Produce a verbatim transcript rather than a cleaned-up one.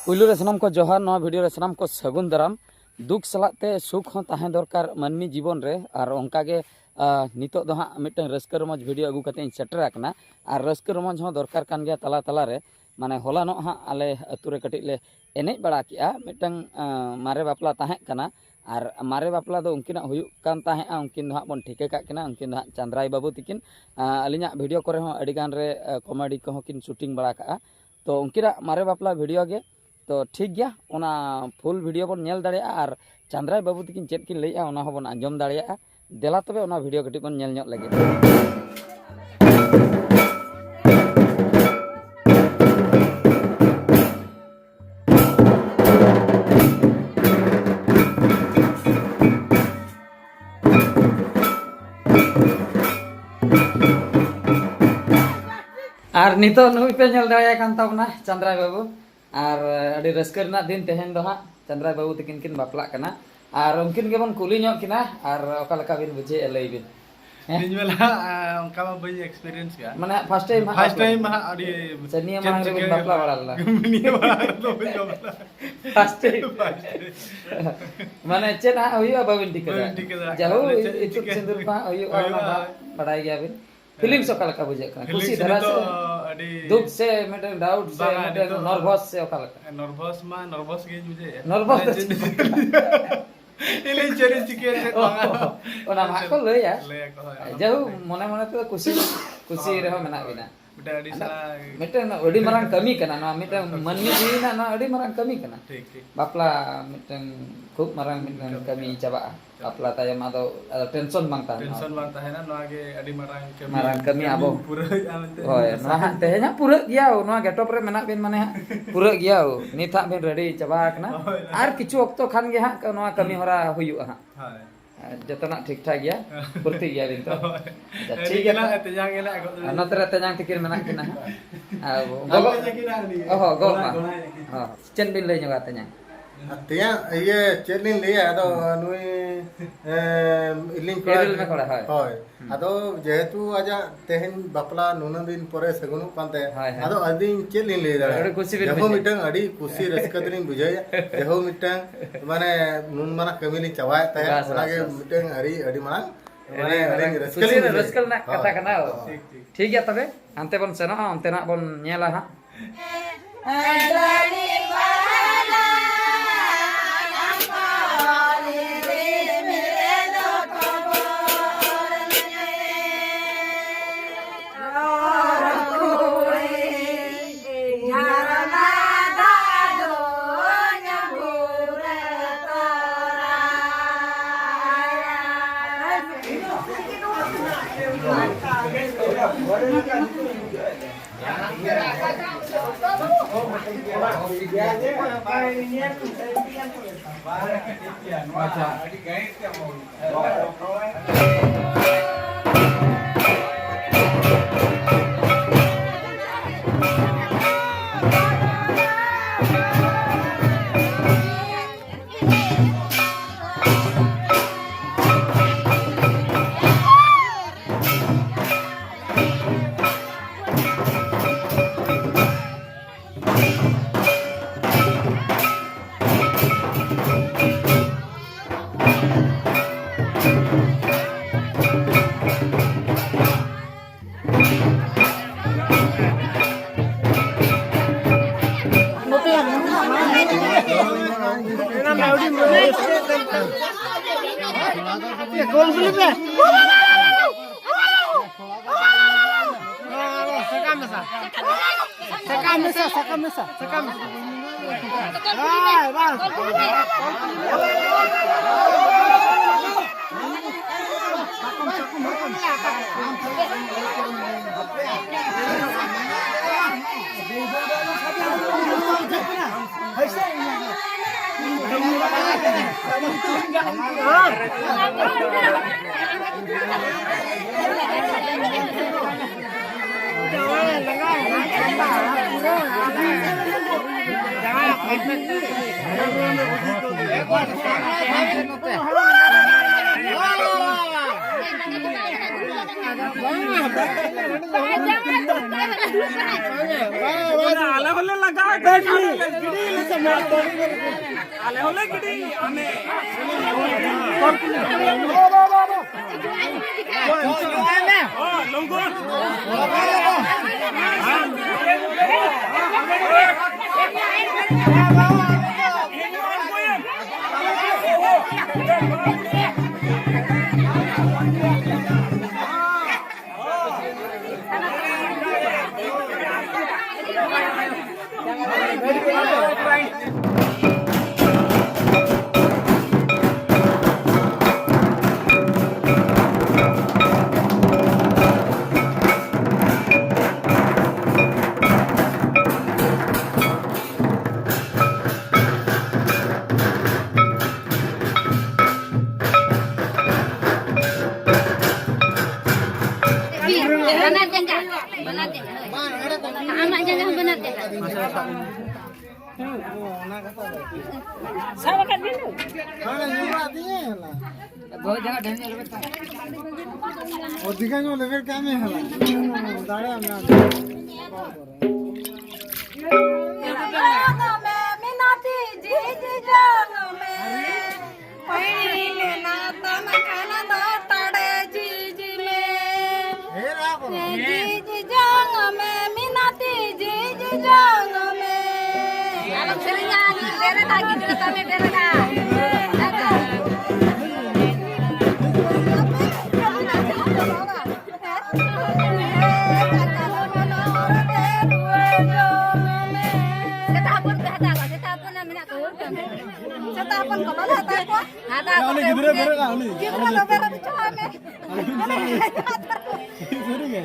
ᱯᱩᱭᱞᱩ ᱨᱮ ᱥᱟᱱᱟᱢ ᱠᱚ ᱡᱚᱦᱟᱨ, ᱱᱚᱣᱟ ᱵᱷᱤᱰᱤᱭᱳ ᱨᱮ ᱥᱟᱱᱟᱢ ᱠᱚ ᱥᱟᱹᱜᱩᱱ ᱫᱟᱨᱟᱢ᱾ ᱫᱩᱠ ᱥᱟᱞᱟᱜ ᱛᱮ ᱥᱩᱠ ᱦᱚᱸ ᱛᱟᱦᱮᱸ ᱫᱚᱨᱠᱟᱨ ᱢᱟᱹᱱᱢᱤ ᱡᱤᱵᱚᱱ ᱨᱮ, ᱟᱨ ᱚᱱᱠᱟ ᱜᱮ, ᱟ, ᱱᱤᱛᱚᱜ ᱫᱚ ᱦᱟᱸᱜ ᱢᱤᱫᱴᱟᱝ ᱨᱟᱹᱥᱠᱟᱹ ᱨᱚᱢᱚᱡᱽ ᱵᱷᱤᱰᱤᱭᱳ ᱟᱹᱜᱩ ᱠᱟᱛᱮ ᱤᱧ ᱥᱮᱴᱮᱨ ᱟᱠᱟᱱᱟ᱾ ᱟᱨ ᱨᱟᱹᱥᱠᱟᱹ ᱨᱚᱢᱚᱡᱽ ᱦᱚᱸ ᱫᱚᱨᱠᱟᱨ ᱠᱟᱱ ᱜᱮᱭᱟ ᱛᱟᱞᱟ ᱛᱟᱞᱟ ᱨᱮ᱾ ᱢᱟᱱᱮ ᱦᱚᱞᱟᱱᱚᱜ ᱦᱟᱸᱜ ᱟᱞᱮ ᱟᱹᱛᱩ ᱨᱮ ᱠᱟᱹᱴᱤᱡ ᱞᱮ ᱮᱱᱮᱡ ᱵᱟᱲᱟ ᱠᱮᱜᱼᱟ, ᱢᱤᱫᱴᱟᱝ, ᱟ, ᱢᱟᱨᱮ ᱵᱟᱯᱞᱟ ᱛᱟᱦᱮᱸ ᱠᱟᱱᱟ᱾ ᱟᱨ ᱢᱟᱨᱮ ᱵᱟᱯᱞᱟ ᱫᱚ ᱩᱱᱠᱤᱱᱟᱜ ᱦᱩᱭᱩᱜ ᱠᱟᱱ ᱛᱟᱦᱮᱸᱜᱼᱟ, ᱩᱱᱠᱤᱱ ᱫᱚ ᱦᱟᱸᱜ ᱵᱚᱱ ᱴᱷᱤᱠᱟᱹ ᱠᱟᱜ ᱠᱤᱱᱟ, ᱩᱱᱠᱤᱱ ᱫᱚ ᱦᱟᱸᱜ ᱪᱟᱸᱫᱽᱨᱟᱭ ᱵᱟᱹᱵᱩ ᱛᱤᱠᱤᱱ᱾ ᱟ, ᱟᱹᱞᱤᱧᱟᱜ ᱵᱷᱤᱰᱤᱭᱳ ᱠᱚᱨᱮ ᱦᱚᱸ ᱟᱹᱰᱤ ᱜᱟᱱ ᱨᱮ, ᱟ, ᱠᱚᱢᱮᱰᱤ ᱠᱚᱦᱚᱸ ᱠᱤᱱ ᱥᱩᱴᱤᱝ ᱵᱟᱲᱟ ᱠᱟᱜᱼᱟ᱾ ᱛᱚ ᱩᱱᱠᱤᱱᱟᱜ ᱢᱟᱨᱮ ᱵᱟᱯᱞᱟ ᱵᱷᱤᱰᱤᱭᱳ ᱜᱮ᱾ ᱛᱚ ᱴᱷᱤᱠ ᱜᱮᱭᱟ, ᱚᱱᱟ ᱯᱷᱩᱞ ᱵᱷᱤᱰᱤᱭᱳ ᱵᱚᱱ ᱧᱮᱞ ᱫᱟᱲᱮᱭᱟᱜᱼᱟ, ᱟᱨ ᱪᱟᱸᱫᱽᱨᱟᱭ ᱵᱟᱹᱵᱩ ᱛᱤᱠᱤᱱ ᱪᱮᱫ ᱠᱤᱱ ᱞᱟᱹᱭᱮᱜᱼᱟ ᱚᱱᱟ ᱦᱚᱸᱵᱚᱱ ᱟᱸᱡᱚᱢ ᱫᱟᱲᱮᱭᱟᱜᱼᱟ᱾ ᱫᱮᱞᱟ ᱛᱚᱵᱮ ᱚᱱᱟ ᱵᱷᱤᱰᱤᱭᱳ ᱠᱟᱹᱴᱤᱡ ᱵᱚᱱ ᱧᱮᱞ ᱧᱚᱜ ᱞᱮᱜᱮ᱾ ᱟᱨ ᱱᱤᱛᱚᱜ ᱱᱩᱭ ᱯᱮ ᱧᱮᱞ ᱫᱟᱲᱮᱭᱟᱭ ᱠᱟᱱ ᱛᱟᱵᱚᱱᱟ ᱪᱟᱸᱫᱽᱨᱟᱭ ᱵᱟᱹᱵᱩ᱾ ᱟᱨ ᱟᱹᱰᱤ ᱨᱟᱹᱥᱠᱟᱹ ᱨᱮᱱᱟᱜ ᱫᱤᱱ ᱛᱮᱦᱮᱧ ᱫᱚ ᱦᱟᱸᱜ, ᱪᱟᱸᱫᱽᱨᱟᱭ ᱵᱟᱹᱵᱩ ᱛᱤᱠᱤᱱ ᱠᱤᱱ ᱵᱟᱯᱞᱟᱜ ᱠᱟᱱᱟ᱾ ᱟᱨ ᱩᱱᱠᱤᱱ ᱜᱮᱵᱚᱱ ᱠᱩᱞᱤ ᱧᱚᱜ ᱠᱤᱱᱟ, ᱟᱨ ᱚᱠᱟ ᱞᱮᱠᱟ ᱵᱤᱱ ᱵᱩᱡᱷᱟᱹᱣᱮᱫᱼᱟ ᱞᱟᱹᱭ ᱵᱤᱱ᱾ ᱦᱮᱸ? ᱤᱧ ᱢᱟ ᱱᱟᱦᱟᱜ, ᱟ, ᱚᱱᱠᱟ ᱢᱟ ᱵᱟᱹᱧ ᱮᱠᱥᱯᱤᱨᱤᱭᱮᱱᱥ ᱜᱮᱭᱟ᱾ ᱢᱟᱱᱮ ᱯᱷᱟᱥᱴ ᱴᱟᱭᱤᱢ ᱦᱟᱸᱜ ᱯᱷᱟᱥᱴ ᱵᱟᱯᱞᱟ? ᱴᱟᱭᱤᱢ ᱦᱟᱸᱜ ᱟᱹᱰᱤ ᱥᱮ ᱱᱤᱭᱟᱹ ᱪᱮᱫ ᱢᱟᱲᱟᱝ ᱨᱮᱵᱤᱱ ᱪᱤᱠᱟᱹ ᱵᱟᱯᱞᱟ ᱦᱩᱭᱩᱜᱼᱟ? ᱵᱟᱲᱟ ᱞᱮᱱᱟ? ᱱᱤᱭᱟᱹ ᱢᱟᱲᱟᱝ ᱨᱮᱫᱚ ᱵᱟᱹᱧ ᱵᱟᱯᱞᱟ᱾ First time. First time. ᱢᱟᱱᱮ ᱪᱮᱫ ᱦᱟᱸᱜ ᱦᱩᱭᱩᱜᱼᱟ ᱵᱟᱹᱵᱤᱱ ᱴᱷᱤᱠᱟᱹ ᱵᱟᱹᱧ ᱫᱟᱲᱮᱭᱟᱜᱼᱟ᱾ ᱴᱷᱤᱠᱟᱹ ᱫᱟᱲᱮᱭᱟᱜᱼᱟ᱾ ᱡᱟᱦᱳ, ᱢᱟᱱᱮ ᱪᱮᱫ ᱤᱛᱩᱫ ᱪᱤᱠᱟᱹ ᱥᱤᱸᱫᱩᱨ ᱠᱚ ᱦᱟᱸᱜ ᱦᱩᱭᱩᱜᱼᱟ, ᱚᱱᱟ ᱦᱩᱭᱩᱜᱼᱟ᱾ ᱢᱟ ᱵᱟᱲᱟᱭ ᱜᱮᱭᱟᱵᱤᱱ᱾ ᱯᱷᱤᱞᱤᱝᱥ ᱚᱠᱟ ᱞᱮᱠᱟ ᱵᱩᱡᱷᱟᱹᱜ ᱠᱟᱱᱟ? ᱠᱩᱥᱤ ᱯᱷᱤᱞᱤᱝᱥ ᱫᱷᱟᱨᱟ ᱥᱮ ᱱᱤᱛᱚᱜ ᱟᱹᱰᱤ ᱫᱩᱠ ᱥᱮ ᱢᱤᱫᱴᱟᱝ ᱰᱟᱣᱩᱴ ᱥᱮ ᱵᱟᱝᱟ, ᱢᱤᱫᱴᱟᱝ ᱱᱤᱛᱚᱜ ᱱᱟᱨᱵᱷᱟᱥ ᱥᱮ ᱚᱠᱟ ᱞᱮᱠᱟ? ᱱᱟᱨᱵᱷᱟᱥ ᱢᱟ ᱱᱟᱨᱵᱷᱟᱥ ᱜᱮᱧ ᱵᱩᱡᱷᱟᱹᱣᱮᱫᱼᱟ᱾ ᱱᱟᱨᱵᱷᱟᱥ ᱢᱟᱱᱮ ᱫᱚ ᱪᱮᱫ ᱪᱮᱫ? ᱤᱧ ᱪᱮᱫ ᱤᱧ ᱪᱤᱠᱟᱹᱭᱟ ᱪᱮᱫ ᱵᱟᱝᱟ? ᱚᱱᱟ ᱢᱟ ᱠᱚ ᱞᱟᱹᱭᱟ᱾ ᱞᱟᱹᱭᱟᱠᱚ, ᱦᱳᱭ, ᱚᱱᱟ ᱡᱟᱭᱦᱳᱠ, ᱢᱟ ᱞᱟᱹᱭ᱾ ᱢᱚᱱᱮ ᱢᱚᱱᱮ ᱛᱮᱫᱚ ᱠᱩᱥᱤ, ᱠᱩᱥᱤ ᱦᱳᱭ, ᱨᱮᱦᱚᱸ ᱢᱮᱱᱟᱜ ᱦᱳᱭ᱾ ᱵᱤᱱᱟ᱾ ᱢᱤᱫᱴᱟᱝ ᱟᱹᱰᱤ ᱟᱫᱚ ᱥᱮᱬᱟ ᱢᱤᱫᱴᱟᱝ ᱟᱹᱰᱤ ᱢᱟᱨᱟᱝ ᱠᱟᱹᱢᱤ ᱠᱟᱱᱟ ᱱᱚᱣᱟ, ᱢᱤᱫᱴᱟᱝ ᱢᱟᱹᱱᱢᱤ ᱡᱤᱣᱤ ᱨᱮᱱᱟᱜ ᱱᱚᱣᱟ ᱟᱹᱰᱤ ᱢᱟᱨᱟᱝ ᱠᱟᱹᱢᱤ ᱠᱟᱱᱟ᱾ ᱴᱷᱤᱠ, ᱴᱷᱤᱠ᱾ ᱵᱟᱯᱞᱟ ᱢᱤᱫᱴᱟᱝ ᱠᱷᱩᱵ ᱢᱟᱨᱟᱝ ᱢᱤᱫᱴᱟᱝ ᱠᱟᱹᱢᱤ ᱠᱟᱹᱢᱤ ᱠᱟᱱᱟ᱾ ᱪᱟᱵᱟᱜᱼᱟ᱾ ᱴᱷᱤᱠ᱾ ᱵᱟᱯᱞᱟ ᱛᱟᱭᱚᱢ ᱟᱫᱚ, ᱟᱫᱚ ᱴᱮᱱᱥᱚᱱ ᱵᱟᱝ ᱛᱟᱦᱮᱱᱟ᱾ ᱴᱮᱱᱥᱚᱱ ᱵᱟᱝ ᱛᱟᱦᱮᱱᱟ, ᱱᱚᱣᱟ ᱜᱮ ᱟᱹᱰᱤ ᱢᱟᱨᱟᱝ ᱠᱟᱹᱢᱤ, ᱢᱟᱨᱟᱝ ᱠᱟᱹᱢᱤ ᱠᱟᱹᱢᱤ ᱟᱵᱚ᱾ ᱯᱩᱨᱟᱹᱣᱮᱫᱼᱟ ᱢᱮᱱᱛᱮ ᱦᱳᱭ, ᱟᱥᱟ᱾ ᱱᱚᱣᱟ ᱦᱟᱸᱜ ᱛᱮᱦᱮᱧ ᱦᱟᱸᱜ ᱯᱩᱨᱟᱹᱜ ᱜᱮᱭᱟ, ᱱᱚᱣᱟ ᱜᱮᱴᱚᱯ ᱨᱮ ᱢᱮᱱᱟᱜ ᱵᱤᱱ ᱢᱟᱱᱮ ᱦᱟᱸᱜ ᱯᱩᱨᱟᱹᱜ ᱜᱮᱭᱟ, ᱱᱤᱛ ᱦᱟᱸᱜ ᱵᱤᱱ ᱨᱮᱰᱤ ᱪᱟᱵᱟ ᱟᱠᱟᱱᱟ᱾ ᱦᱳᱭ᱾ ᱟᱨ ᱠᱤᱪᱷᱩ ᱚᱠᱛᱚ ᱠᱷᱟᱱ ᱜᱮ ᱦᱟᱸᱜ ᱱᱚᱣᱟ ᱠᱟᱹᱢᱤ ᱦᱚᱨᱟ ᱦᱩᱭᱩᱜᱼᱟ ᱦᱟᱸᱜ᱾ ᱦᱳᱭ᱾ ᱡᱚᱛᱚᱱᱟᱜ ᱴᱷᱤᱠ ᱴᱷᱟᱠ ᱜᱮᱭᱟ, ᱯᱷᱩᱨᱛᱤ ᱜᱮᱭᱟ ᱵᱤᱱ ᱛᱚ? ᱦᱳᱭ᱾ ᱟᱪᱪᱷᱟ, ᱟᱹᱰᱤ ᱴᱷᱤᱠ ᱜᱮᱭᱟ ᱜᱮ ᱛᱚ᱾ ᱱᱟᱦᱟᱜ ᱛᱮᱧᱟᱝ ᱜᱮ ᱱᱟᱦᱟᱜ ᱜᱚᱫ ᱟᱨ ᱱᱚᱛᱮ ᱨᱮ ᱛᱮᱧᱟᱝ ᱛᱤᱠᱤᱱ ᱢᱮᱱᱟᱜ ᱠᱤᱱᱟ ᱦᱟᱸᱜ᱾ ᱟᱨ ᱟᱞᱮ ᱜᱚᱜᱚ, ᱛᱮᱧᱟᱝ ᱠᱤᱱ ᱟᱨ ᱩᱱᱤ ᱚᱦᱚ, ᱜᱚᱜ ᱜᱚᱲᱟ, ᱢᱟ᱾ ᱜᱚᱲᱟᱭ ᱟᱹᱠᱤᱱ᱾ ᱦᱚᱸ, ᱪᱮᱫ ᱵᱤᱱ ᱞᱟᱹᱭ ᱧᱚᱜᱟ ᱛᱮᱧᱟᱝ? ᱛᱮᱭᱟᱜ ᱤᱭᱟᱹ ᱪᱮᱫ ᱞᱤᱧ ᱞᱟᱹᱭᱟ, ᱟᱫᱚ ᱱᱩᱭ, ᱮ, ᱤᱞᱤᱧ ᱠᱚᱲᱟ᱾ ᱤᱨᱤᱞ ᱢᱮ ᱠᱚᱲᱟ, ᱦᱳᱭ᱾ ᱦᱳᱭ᱾ ᱦᱩᱸ᱾ ᱟᱫᱚ ᱡᱮᱦᱮᱛᱩ ᱟᱡᱟᱜ ᱛᱮᱦᱮᱧ ᱵᱟᱯᱞᱟ ᱱᱩᱱᱟᱹᱜ ᱫᱤᱱ ᱯᱚᱨᱮ ᱥᱟᱹᱜᱩᱱᱚᱜ ᱠᱟᱱ ᱛᱟᱭᱟ, ᱦᱳᱭ, ᱦᱳᱭ᱾ ᱟᱫᱚ ᱟᱹᱞᱤᱧ ᱪᱮᱫ ᱞᱤᱧ ᱞᱟᱹᱭ ᱫᱟᱲᱮᱭᱟᱜᱼᱟ? ᱟᱹᱰᱤ ᱠᱩᱥᱤ ᱵᱤᱱ ᱡᱟᱦᱳ ᱵᱩᱡᱷᱟᱹᱣᱟ᱾ ᱢᱤᱫᱴᱟᱝ ᱟᱹᱰᱤ ᱠᱩᱥᱤ ᱨᱟᱹᱥᱠᱟᱹ ᱛᱮᱞᱤᱧ ᱵᱩᱡᱷᱟᱹᱣᱮᱫᱼᱟ᱾ ᱡᱟᱦᱳ ᱢᱤᱫᱴᱟᱝ ᱢᱟᱱᱮ ᱱᱩᱱ ᱢᱟᱨᱟᱝ ᱠᱟᱹᱢᱤ ᱞᱤᱧ ᱪᱟᱵᱟᱭᱮᱫ ᱛᱟᱭᱟ, ᱵᱟᱥ, ᱚᱱᱟᱜᱮ ᱵᱟᱥ, ᱵᱟᱥ᱾ ᱢᱤᱫᱴᱟᱝ ᱟᱹᱰᱤ, ᱟᱹᱰᱤ ᱢᱟᱨᱟᱝ ᱢᱟᱱᱮ ᱟᱹᱰᱤ ᱟᱹᱞᱤᱧ ᱨᱟᱹᱥᱠᱟᱹ ᱠᱩᱥᱤ ᱞᱤᱧ ᱨᱮ ᱵᱩᱡᱷᱟᱹᱣᱮᱫᱼᱟ᱾ ᱨᱟᱹᱥᱠᱟᱹ ᱨᱮᱱᱟᱜ ᱠᱟᱛᱷᱟ ᱦᱳᱭ᱾ ᱠᱟᱱᱟ᱾ ᱦᱳᱭ᱾ ᱴᱷᱤᱠ, ᱴᱷᱤᱠ᱾ ᱴᱷᱤᱠ ᱜᱮᱭᱟ, ᱛᱚᱵᱮ ᱦᱟᱱᱛᱮ ᱵᱚᱱ ᱥᱮᱱᱚᱜᱼᱟ, ᱚᱱᱛᱮᱱᱟᱜ ᱵᱚᱱ ᱧᱮᱞᱟ ᱦᱟᱸᱜ᱾ ᱥᱟᱠᱟᱢ ᱢᱮᱥᱟ᱾ ᱥᱟᱠᱟᱢ ᱢᱮᱥᱟ, ᱥᱟᱠᱟᱢ ᱢᱮᱥᱟ, ᱥᱟᱠᱟᱢ ᱢᱮᱥᱟ᱾ ᱦᱳᱭ, ᱵᱟᱥ᱾ ᱟᱞᱮ ᱦᱚᱸᱞᱮ ᱞᱟᱜᱟᱣ ᱮᱫᱟ, ᱜᱤᱰᱤ ᱞᱮ ᱥᱮ ᱢᱮ᱾ ᱟᱞᱮ ᱦᱚᱸᱞᱮ ᱜᱤᱰᱤ, ᱟᱢᱮ᱾ ᱚ, ᱞᱚᱝᱜᱚᱱ᱾ ᱵᱟᱱᱟᱨ ᱡᱟᱸᱜᱟ, ᱵᱟᱱᱟᱨ ᱡᱟᱸᱜᱟ, ᱦᱳᱭ᱾ ᱟᱢᱟᱜ ᱡᱟᱸᱜᱟ ᱦᱚᱸ ᱵᱟᱱᱟᱨ ᱡᱟᱸᱜᱟ᱾ ᱥᱟᱵ ᱟᱠᱟᱫ ᱵᱤᱱ? ᱦᱟᱱᱮ ᱧᱩᱨᱩ ᱟᱫᱤᱧᱟ ᱦᱟᱞᱟ᱾ ᱵᱚᱦᱚᱜ ᱡᱟᱸᱜᱟ ᱰᱷᱮᱨ ᱧᱚᱜ ᱨᱮ ᱛᱟᱦᱮᱸ᱾ ᱚᱫᱷᱤᱠᱟ ᱧᱚᱜ ᱞᱮᱵᱮᱞ ᱠᱟᱜ ᱢᱮ ᱦᱟᱞᱟ᱾ ᱫᱟᱲᱮᱭᱟᱜ ᱢᱮ᱾ ᱡᱟᱝ ᱢᱮ ᱢᱤᱱᱟᱛᱤ ᱡᱤᱡᱤ ᱡᱟᱝ ᱢᱮ᱾ ᱯᱟᱹᱭᱞᱤ ᱢᱮᱱᱟ ᱛᱟᱢ ᱠᱷᱟᱱ ᱫᱚ ᱛᱟᱲᱮ ᱡᱤᱡᱤ ᱢᱮ᱾ ᱡᱤᱡᱤ ᱡᱟᱝ ᱢᱮ ᱢᱤᱱᱟᱛᱤ ᱡᱤᱡᱤ ᱡᱟᱝ ᱢᱮ᱾ ᱟᱞᱚᱢ ᱥᱮᱨᱮᱧᱟ, ᱵᱮᱨᱮᱫᱟ ᱜᱤᱫᱽᱨᱟᱹ ᱛᱟᱞᱮ ᱵᱮᱨᱮᱫᱟ᱾ ᱥᱮᱛᱟ ᱦᱚᱯᱚᱱ ᱯᱮ ᱦᱟᱛᱟᱣ ᱠᱚᱣᱟ, ᱥᱮᱛᱟ ᱦᱚᱯᱚᱱ ᱢᱮᱱᱟᱜ ᱠᱚᱣᱟ᱾ ᱥᱮᱛᱟ ᱦᱚᱯᱚᱱ ᱠᱚ ᱵᱟᱞᱮ ᱦᱟᱛᱟᱣ ᱠᱚᱣᱟ᱾ ᱦᱟᱛᱟᱣ ᱩᱱᱤ ᱠᱚᱯᱮ᱾ ᱜᱤᱫᱽᱨᱟᱹ ᱵᱮᱨᱮᱫ ᱞᱮᱱᱟ, ᱩᱱᱤ᱾ ᱜᱤᱫᱽᱨᱟᱹ ᱫᱚ ᱵᱮᱨᱮᱫ ᱦᱚᱪᱚᱣᱟᱭ ᱢᱮ᱾ ᱥᱟᱹᱨᱤ ᱜᱮ?